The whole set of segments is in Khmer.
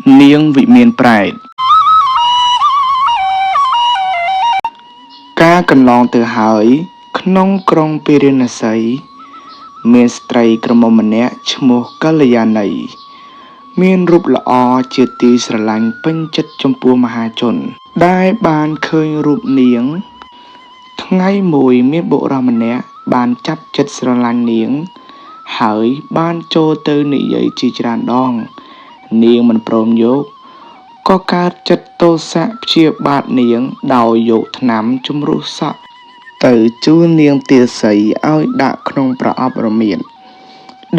នាងវិមានប្រែត ការកន្លងទៅហើយ ក្នុងក្រុងពារាណសី មានស្ត្រីក្រមុំម្នាក់ឈ្មោះកល្យាណី មានរូបល្អជាទីស្រឡាញ់ពេញចិត្តចំពោះមហាជន ដែលបានឃើញរូបនាង ថ្ងៃមួយមានបុរសម្នាក់បានចាប់ចិត្តស្រឡាញ់នាង ហើយបានចូលទៅនិយាយជាច្រើនដង នាងមិនព្រមយក ក៏កើតចិត្តទោសៈព្យាបាទនាងដោយយកថ្នាំជំរុះសក់ទៅជូននាងទាសីឲ្យដាក់ក្នុងប្រអប់រមៀត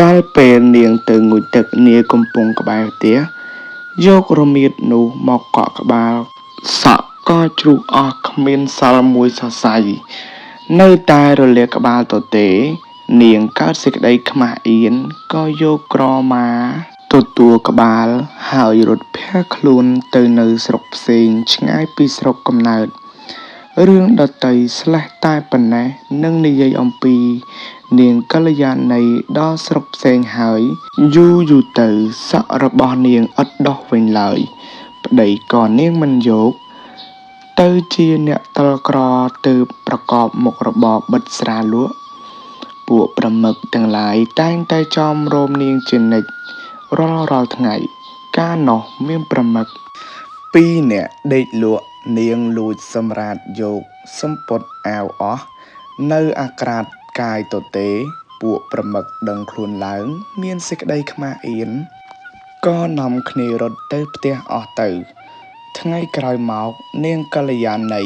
ដល់ពេលនាងទៅងូតទឹកនាកំពុងក្បែរផ្ទះ យករមៀតនោះមកកក់ក្បាលសក់ក៏ជ្រុះអស់គ្មានសល់មួយសរសៃ នៅតែរលាកក្បាលទទេ នាងកើតសេចក្តីខ្មាស់អៀនក៏យកក្រមាទទួលក្បាលហើយរត់ភៀសខ្លួនទៅនៅស្រុកផ្សេងឆ្ងាយពីស្រុកកំណើត រឿងដទៃស្លេះតែប៉ុណ្ណេះនឹងនិយាយអំពីនាងកល្យាណីដល់ស្រុកផ្សេងហើយ យូរៗទៅសក់របស់នាងឥតដុះវិញឡើយ ប្តីក៏នាងមិនយក ទៅជាអ្នកទ័លក្រទើបប្រកបមុខរបរបិតស្រាលក់ ពួកប្រមឹកទាំងឡាយតែងតែចោមរោមនាងជានិច្ចរាល់ៗថ្ងៃ កាលនោះមានប្រមឹកពីរនាក់ដេកលក់នាងលួចសម្រាតយកសំពត់អាវអស់ នៅអាក្រាតកាយទទេ ពួកប្រមឹកដឹងខ្លួនឡើង មានសេចក្តីខ្មាស់អៀន ក៏នាំគ្នារត់ទៅផ្ទះអស់ទៅ ថ្ងៃក្រោយមកនាងកល្យាណី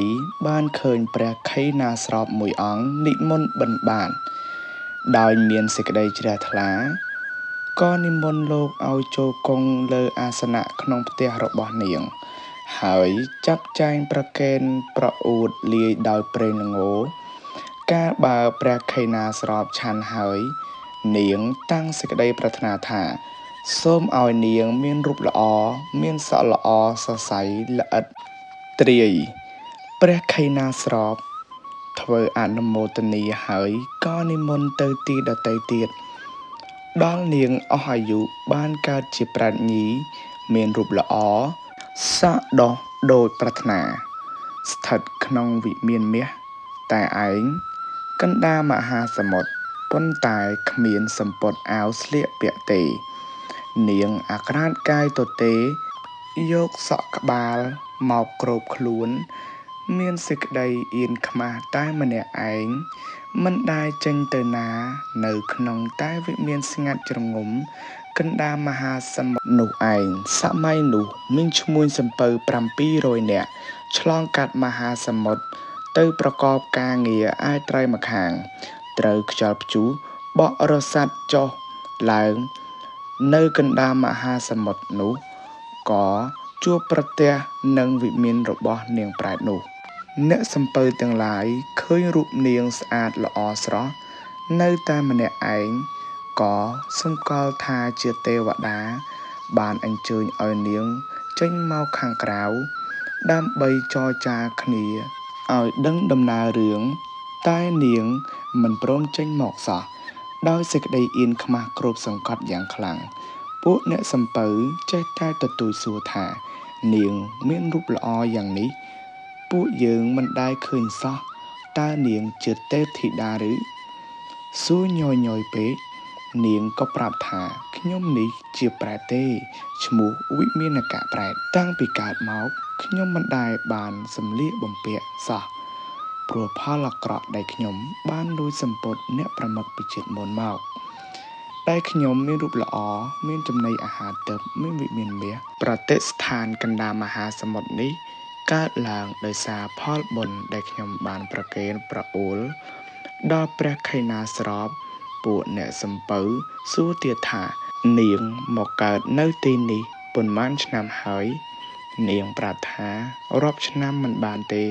បានឃើញព្រះខេណាស្រពមួយអង្គនិមន្តបិណ្ឌបាត ដោយមានសេចក្តីជ្រះថ្លា ក៏និមន្តលោកឲ្យចូលគង់លើអាសនៈក្នុងផ្ទះរបស់នាង ហើយចាត់ចែងប្រគេនប្រអួតលាយដោយប្រេងល្ង កាលបើព្រះខេណាស្រពឆាន់ហើយ នាងតាំងសេចក្តីប្រាថ្នាថា សូមឲ្យនាងមានរូបល្អ មានសក់ល្អសរសៃល្អិតទ្រាយ ព្រះខេណាស្រពធ្វើអនុមោទនាហើយក៏និមន្តទៅទីដទៃទៀត ដល់នាងអស់អាយុបានកើតជាប្រាជ្ញី មានរូបល្អ សក់ដុះដូចប្រាថ្នា ស្ថិតក្នុងវិមានមាសតែឯងកណ្ដាលមហាសមុទ្រ ប៉ុន្តែគ្មានសំពត់អាវស្លៀកពាក់ទេ នាងអាក្រាតកាយទទេ យកសក់ក្បាលមកគ្របខ្លួន មានសេចក្តីអៀនខ្មាស់តែម្នាក់ឯង មិនដែលចេញទៅណា នៅក្នុងតែវិមានស្ងាត់ជ្រងំកណ្ដាលមហាសមុទ្រនោះឯង សម័យនោះមានឈ្មួញសំពៅ700នាក់ឆ្លងកាត់មហាសមុទ្រទៅប្រកបការងារឯត្រៃម្ខាង ត្រូវខ្យល់ព្យុះបក់រសាត់ចុះឡើងនៅកណ្ដាលមហាសមុទ្រនោះ ក៏ជួបប្រទះនឹងវិមានរបស់នាងប្រែតនោះ អ្នកសំពៅទាំងឡាយឃើញរូបនាងស្អាតល្អស្រស់នៅតែម្នាក់ឯង ក៏សម្គាល់ថាជាទេវតា បានអញ្ជើញឲ្យនាងចេញមកខាងក្រៅ ដើម្បីចរចាគ្នាឲ្យដឹងដំណើររឿង តែនាងមិនព្រមចេញមកសោះ ដោយសេចក្តីអៀនខ្មាស់គ្របសង្កត់យ៉ាងខ្លាំង ពួកអ្នកសំពៅចេះតែទទូចសួរថា នាងមានរូបល្អយ៉ាងនេះ ពួកយើងមិនដែលឃើញសោះ តើនាងជាទេពធីតាឬ? សួរញយៗពេក នាងក៏ប្រាប់ថាខ្ញុំនេះជាប្រែតទេ ឈ្មោះវិមានកប្រែត តាំងពីកើតមកខ្ញុំមិនដែលបានសម្លៀកបំពាក់សោះ ព្រោះផលអាក្រក់ដែលខ្ញុំបានលួចសម្ពត់អ្នកប្រមឹកពីជាតិមុនមក ដែលខ្ញុំមានរូបល្អ មានចំណីអាហារទិព្វ មានវិមានមាស ប្រតិស្ថានកណ្ដាលមហាសមុទ្រនេះកើតឡើងដោយសារផលបុណ្យដែលខ្ញុំបានប្រគេនប្រអួលដល់ព្រះខេណាស្រព ពួកអ្នកសំពៅសួរទៀតថា នាងមកកើតនៅទីនេះប៉ុន្មានឆ្នាំហើយ នាងប្រាប់ថារាប់ឆ្នាំមិនបានទេ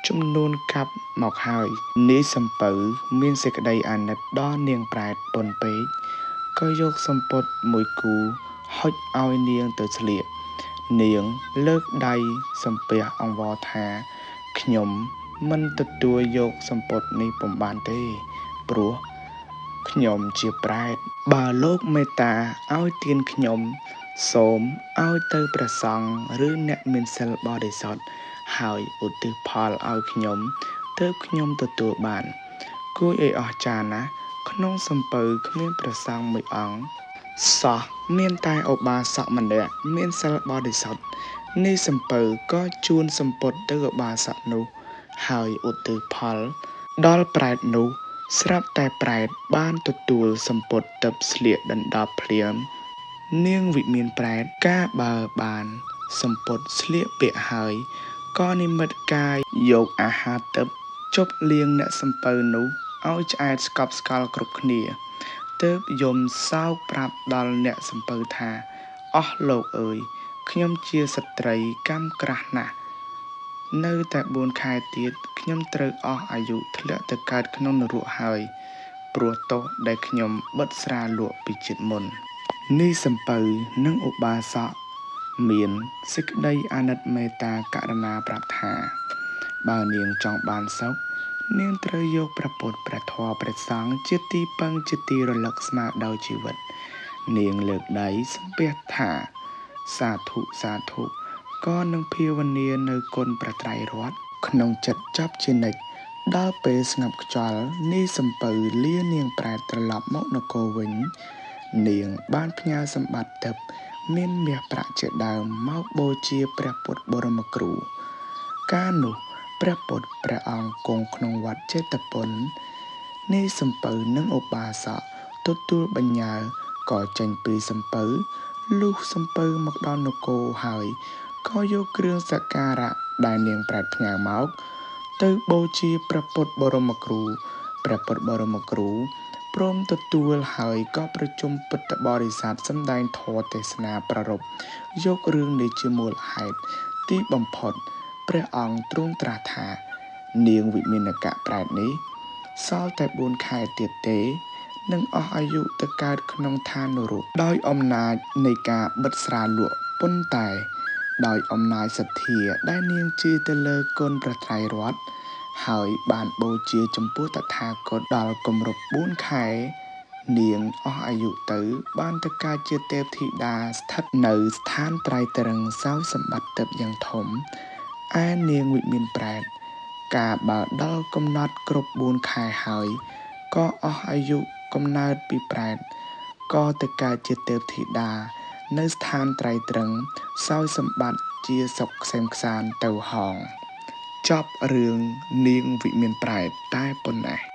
ចំនួនកាប់មកហើយ នាយសំពៅមានសេចក្តីអាណិតដល់នាងប្រែតពន់ពេក ក៏យកសំពត់មួយគូហុចឲ្យនាងទៅស្លៀក នាងលើកដៃសំពះអង្វរថាខ្ញុំមិនទទួលយកសំពត់នេះពុំបានទេ ព្រោះខ្ញុំជាប្រែត បើលោកមេត្តាឲ្យទានខ្ញុំ សូមឲ្យទៅព្រះសង្ឃឬអ្នកមានសិលបរិសុទ្ធហើយឧទ្ទិសផលឲ្យខ្ញុំទើបខ្ញុំទទួលបានគួរឲ្យអស្ចារ្យណាស់ក្នុងសំពៅគ្មានព្រះសង្ឃមួយអង្គសោះមានតែឧបាសកម្នាក់មានសិលបរិសុទ្ធនាយសំពៅក៏ជូនសំពត់ទៅឧបាសកនោះហើយឧទ្ទិសផលដល់ប្រែតនោះស្រាប់តែប្រែតបានទទួលសំពត់ទើបស្លៀកដណ្ដប់ភ្លាមនាងវិមានប្រែតកាលបើបានសំពត់ស្លៀកពាក់ហើយក៏និមិត្តកាយយកអាហារទិព្វជប់លៀងអ្នកសំពៅនោះឲ្យឆ្អែតស្កប់ស្កល់គ្រប់គ្នាទើបយំសោកប្រាប់ដល់អ្នកសំពៅថាអស់លោកអើយខ្ញុំជាស្ត្រីកម្មក្រាស់ណាស់នៅតែ4ខែទៀតខ្ញុំត្រូវអស់អាយុធ្លាក់ទៅកើតក្នុងនរកហើយព្រោះទោសដែលខ្ញុំបិទស្រាលក់ពីជាតិមុននាយសំពៅនិងឧបាសកមានសេចក្តីអាណិតមេត្តាករុណាប្រាប់ថាបើនាងចង់បានសុខនាងត្រូវយកព្រះពុទ្ធព្រះធម៌ព្រះសង្ឃជាទីពឹងជាទីរលឹកស្មើដោយជីវិតនាងលើកដៃសំពះថាសាធុសាធុក៏នឹងភាវនានៅគុណព្រះត្រៃរតន៍ក្នុងចិត្តចប់ជានិច្ចដល់ពេលស្ងប់ខ្យល់នាយសំពៅលានាងប្រែតត្រឡប់មកនគរវិញនាងបានផ្ញើសម្បត្តិទិព្វមានមាសប្រាក់ជាដើមមកបូជាព្រះពុទ្ធបរមគ្រូកាលនោះព្រះពុទ្ធព្រះអង្គគង់ក្នុងវត្តចេតពុននាយសំពៅនិងឧបាសកទទួលបញ្ញើក៏ចេញពីសំពៅលុះសំពៅមកដល់នគរហើយក៏យកគ្រឿងសក្ការៈដែលនាងប្រែតផ្ញើមកទៅបូជាព្រះពុទ្ធបរមគ្រូព្រះពុទ្ធបរមគ្រូព្រមទទួលហើយក៏ប្រជុំពុទ្ធបរិស័ទសម្ដែងធម៌ទេសនាប្រារព្ធយករឿងនេះជាមូលហេតុទីបំផុតព្រះអង្គទ្រង់ត្រាស់ថានាងវិមានកប្រែតនេះសល់តែ4ខែទៀតទេនឹងអស់អាយុទៅកើតក្នុងឋាននរកដោយអំណាចនៃការបិទស្រាលក់ប៉ុន្តែដោយអំណាចសទ្ធាដែលនាងជឿទៅលើគុណព្រះត្រៃរតន៍ហើយបានបូជាចំពោះតថាគតដល់គម្រប់4ខែនាងអស់អាយុទៅបានទៅកើតជាទេពធីតាស្ថិតនៅស្ថានត្រៃត្រឹងសោយសម្បត្តិទិព្វយ៉ាងធំឯនាងវិមានប្រែតកាលបើដល់កំណត់គ្រប់4ខែហើយក៏អស់អាយុកំណើតពីប្រែតក៏ទៅកើតជាទេពធីតានៅស្ថានត្រៃត្រឹងសោយសម្បត្តិជាសុខក្សេមក្សាន្តទៅហោងចប់រឿងនាងវិមានប្រែតតែប៉ុណ្ណេះ។